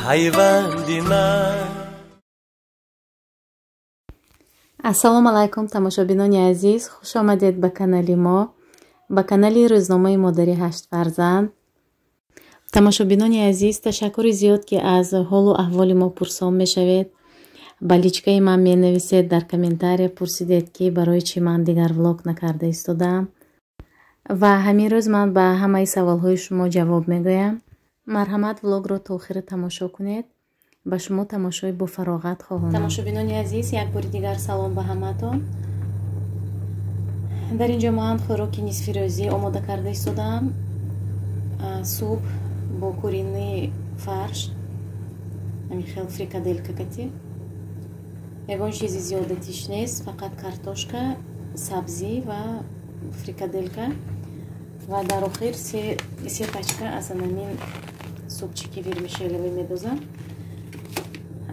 Пайванди ман. Ассалому алайкум, тамошобинони азиз, хуш омадед ба канали мо, ба канали рӯзномаи модари ҳашт фарзанд. Тамошобинони азиз, ташаккури зиёд, ки аз ҳолу аҳволи мо пурсон мешавед. Ба личкаи ман менависед, дар комментария пурсидед, ки барои чӣ ман дигар влог накарда истодаам. Ва ҳамин рӯз ман ба ҳамаи саволҳои шумо ҷавоб мегӯям. Марҳамат, влогро то охира тамошо кунед. Ба шумо тамошои бофароғат хоҳонам. Тамошобинони азиз, як бори дигар салом ба ҳамаатон. Дар ин ҷо ман хӯроки нисфирӯзӣ омода карда истодаам. Суп бо куриный фарш, ҳамин хел фрикаделька кати. Ягон чизи зиёдатиш нест, фақат картошка, сабзӣ ва фрикаделька. Ва дар охир се пачка аз анамин супчики вермишелевый медозам.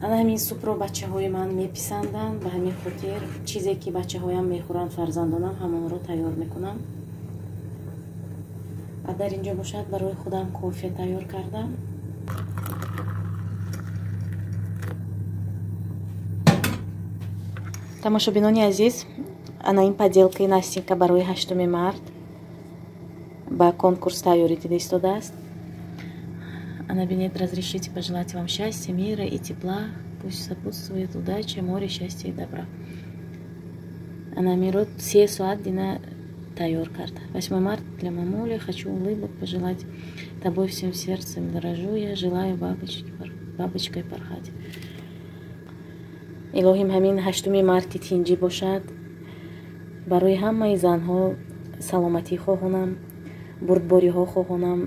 Ана ҳамин супро бачаҳои ман меписанданд, ба ҳамин хотир чизе ки бачаҳоям мехӯранд, фарзандонам, ҳамонро тайёр мекунам. Ва дар ин ҷо бошад барои худам кофе тайёр кардам. Тамошобинони азиз, ана ин поделкаи Настенька барои 8 март ба конкурс тайёрӣ дида истодааст. Ана бинед, разрешите пожелать вам счастья, мира и тепла. Пусть сопутствует удача, море счастья и добра. Ана миро се соат дина тайёр кард. 8 марта для мамули. Хочу улыбок пожелать. Тобой всем сердцем дорожу я. Желаю бабочкой порхать. Илоҳим ҳамин 8 марти тинҷӣ бошад. Барои ҳамаи занҳо саломатӣ хоҳонам, бурдбориҳо хоҳонам.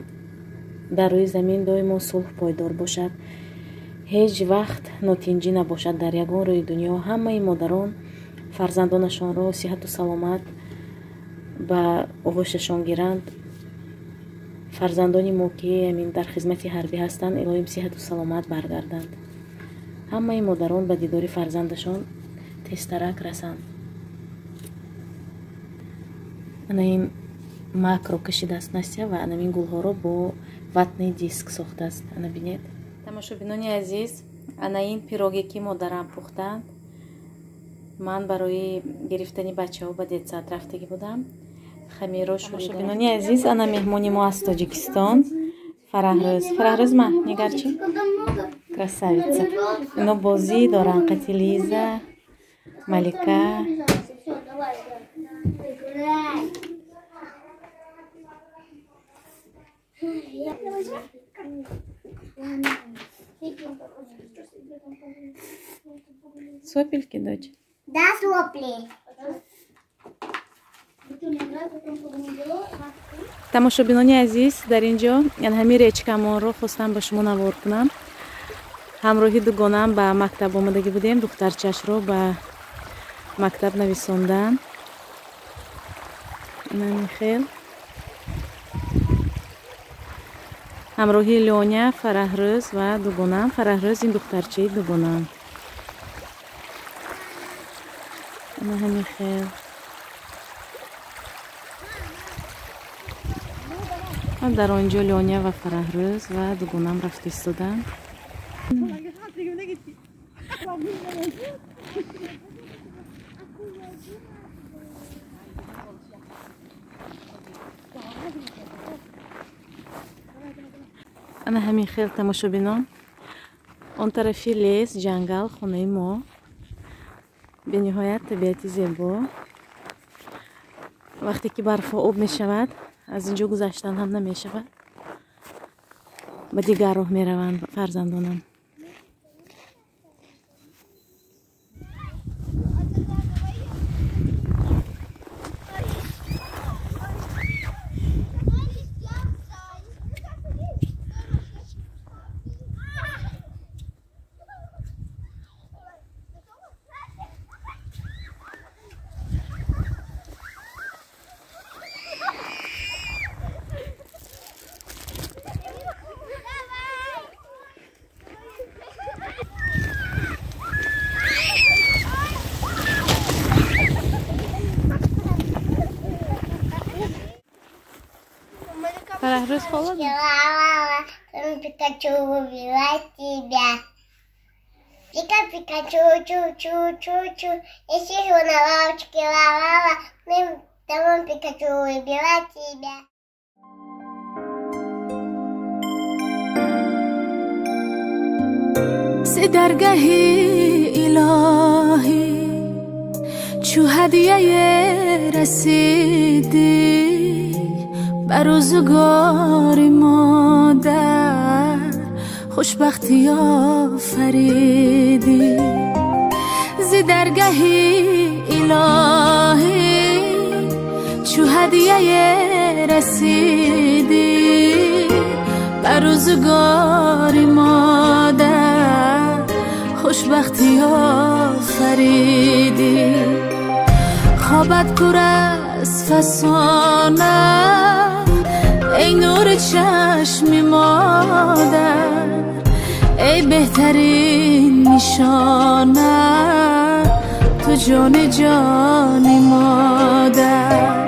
Дар рӯи замин доимо сулҳ пойдор бошад. Ҳеҷ вақт нотинҷӣ набошад дар ягон рӯи дунё. Ҳамаи модарон фарзандонашонро сиҳату саломат ба оғӯшашон гиранд. Фарзандони мо, ки ҳамин дар хизмати ҳарбӣ ҳастанд, илоҳим сиҳату саломат баргарданд. Ҳамаи модарон ба дидори фарзандашон тезтарак расанд. Ана ин макро кашидааст Настя ва ана ин гулҳоро бо ватный диск сохтааст. Ана бинед. Тамошобинони азиз, ана ин пироге ки модарам пухтанд, ман барои гирифтани бачаҳо ба детсад рафтагӣ будам. Хамиро шурида. Тамошобинони азиз, ана меҳмони мо аз Тоҷикистон, Фараҳрӯз. Фараҳрӯз, ма нигарчи? Красавица. Ино бозӣ доранд қати Лиза, Малика. Сопельки, дочь? Да, сопли. Тамошобинони азиз, дар ин ҷо ҳамин речкамонро хостам ба шумо навор кунам. Ҳамроҳи дугонам ба мактаб омадагӣ будем, духтарчашро ба мактаб нависондан. Намихел. Ҳамроҳи Лёня, Фараҳрӯз ва дугонам. Фараҳрӯз ин духтарчаи дугонам. Ана ҳамин хел. Дар он ҷо Лёня ва Фараҳрӯз ва дугонам рафта истоданд. Ана ҳамин хел, тамошобинон. Он тарафи лес, ҷангал, хонаи мо. Бениҳоят табиати зебо. Вақте ки барфҳо об мешавад, аз ин ҷо гузаштан ҳам намешавад. Ба дигар роҳ мераванд фарзандонам. Фараҳрӯз, холодно? Пикачу убила тебя. Пика, Пикачу, чу, чу, чу, чу. Я сижу на лавочке, ла-ла-ла. Там Пикачу убила тебя. Зи даргаҳи илоҳӣ чу ҳадияе расидӣ, ба рӯзгори модар хушбахтӣ офаридӣ. Зи даргаҳи илоҳӣ чу ҳадияе расидӣ, ба рӯзгори модар хушбахтӣ офаридӣ. Хобат пур аз фасона, эй нури чашми модар, эй беҳтарин нишона, ту ҷони ҷони модар.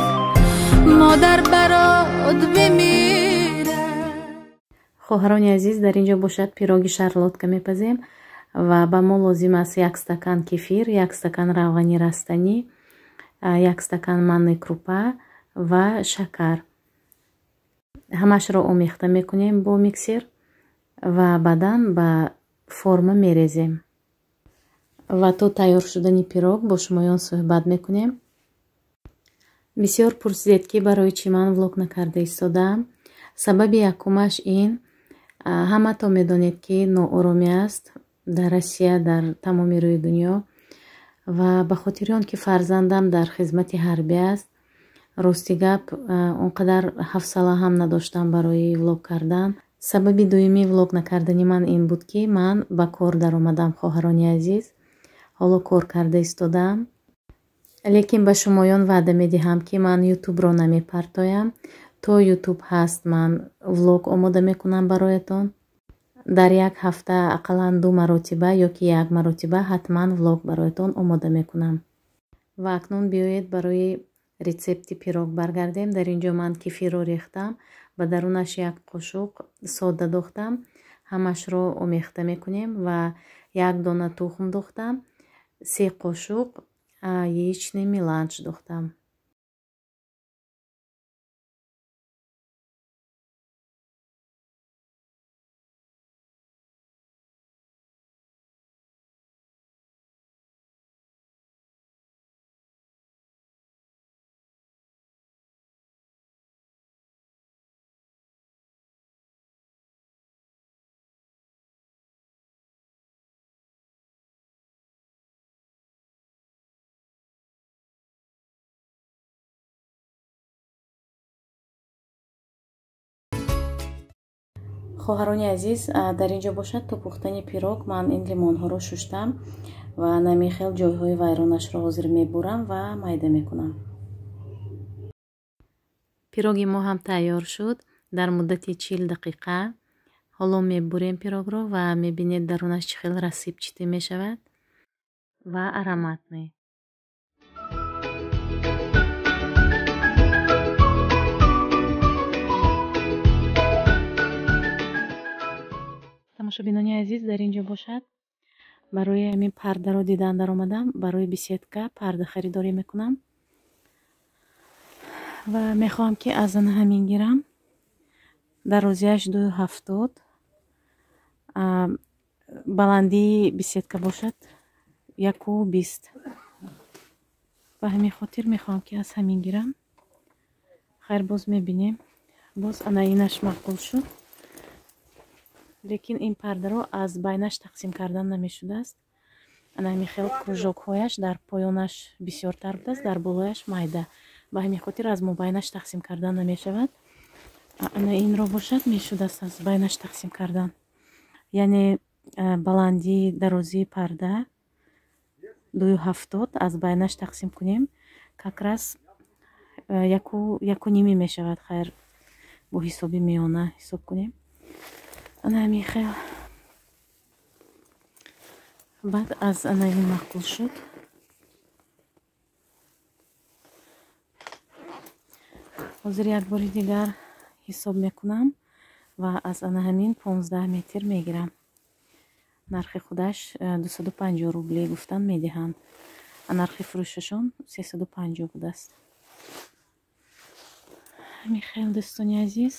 Модар барот бимирад. Хоҳарони азиз, дар инҷо бошад пироги шарлотка мепазем ва ба мо лозим аст 1 стакан кефир, 1 стакан равғани растанӣ, 1 стакан манни крупа ва шакар. Ҳамашро омехта мекунем бо миксер ва баъдан ба форма мерезем. Ва то тайёр шудани пирог бо шумоён суҳбат мекунем. Бисёр пурсидед, ки барои чӣ ман влог накарда истодаам. Сабаби якумаш ин, ҳамато медонед, ки нооромӣ аст дар Россия, дар тамоми рӯи дунё, ва ба хотири он ки фарзандам дар хизмати ҳарбӣ аст, рости гап он қадар ҳавсала ҳам надоштам барои влог кардан. Сабаби дуюми влог накардани ман ин буд, ки ман ба кор даромадам, хоҳарони азиз. Ҳоло кор карда истодаам, лекин ба шумоён ваъда медиҳам, ки ман ютубро намепартоям. То ютуб ҳаст, ман влог омода мекунам бароятон. Дар як ҳафта ақаллан 2 маротиба ё ки 1 маротиба ҳатман влог бароятон омода мекунам. Ва акнун биёед барои рецепти пирог баргардем. Дар инҷо ман кефирро рехтам, ба дарунаш 1 қошуқ сода дохтам, ҳамашро омехта мекунем ва 1 дона тухм дохтам, 3 қошуқ яичный меланж дохтам. Хоҳарони азиз, дар инҷо бошад то пухтани пирог ман ин лимонҳоро шуштам ва намихел ҷойҳои вайронашро ҳозир мебурам ва майда мекунам. Пироги мо ҳам тайёр шуд дар муддати 40 дақиқа. Ҳоло мебурем пирогро ва мебинед дарунаш чӣ хел рассыпчатый мешавад ва ароматный. Тамошобинони азиз, дар инҷо бошад барои ҳамин пардаро дидан даромадам. Барои беседка парда харидорӣ мекунам ва мехоҳам, ки аз ана ҳамин гирам. Дарозиаш 2,70, баландии беседка бошад 1,20. Ба ҳамин хотир мехоҳам, ки аз ҳамин гирам. Хайр, боз мебинем. Боз ана инаш маъқул шуд, лекин ин пардаро аз байнаш тақсим кардан намешудааст. Ана ҳамин хел кружокҳояш дар поёнаш бисёртар будааст, дар болояш майда. Ба ҳамин хотир аз мобайнаш тақсим кардан намешавад. Ана инро бошад мешудааст аз байнаш тақсим кардан. Яъне баландии дарозии парда 2,70 аз байнаш тақсим кунем, как раз 1,5 мешавад. Хайр, бо ҳисоби миёна ҳисоб кунем. Ана ҳамин хел. Баъд аз ана ин маъқул шуд. Ҳозир як бори дигар ҳисоб мекунам Ва аз ана ҳамин 15 метр мегирам. Нархи худаш 250 рубле гуфтан медиҳанд, а нархи фурӯшашон 350 будааст. Ҳамин хел, дӯстони азиз.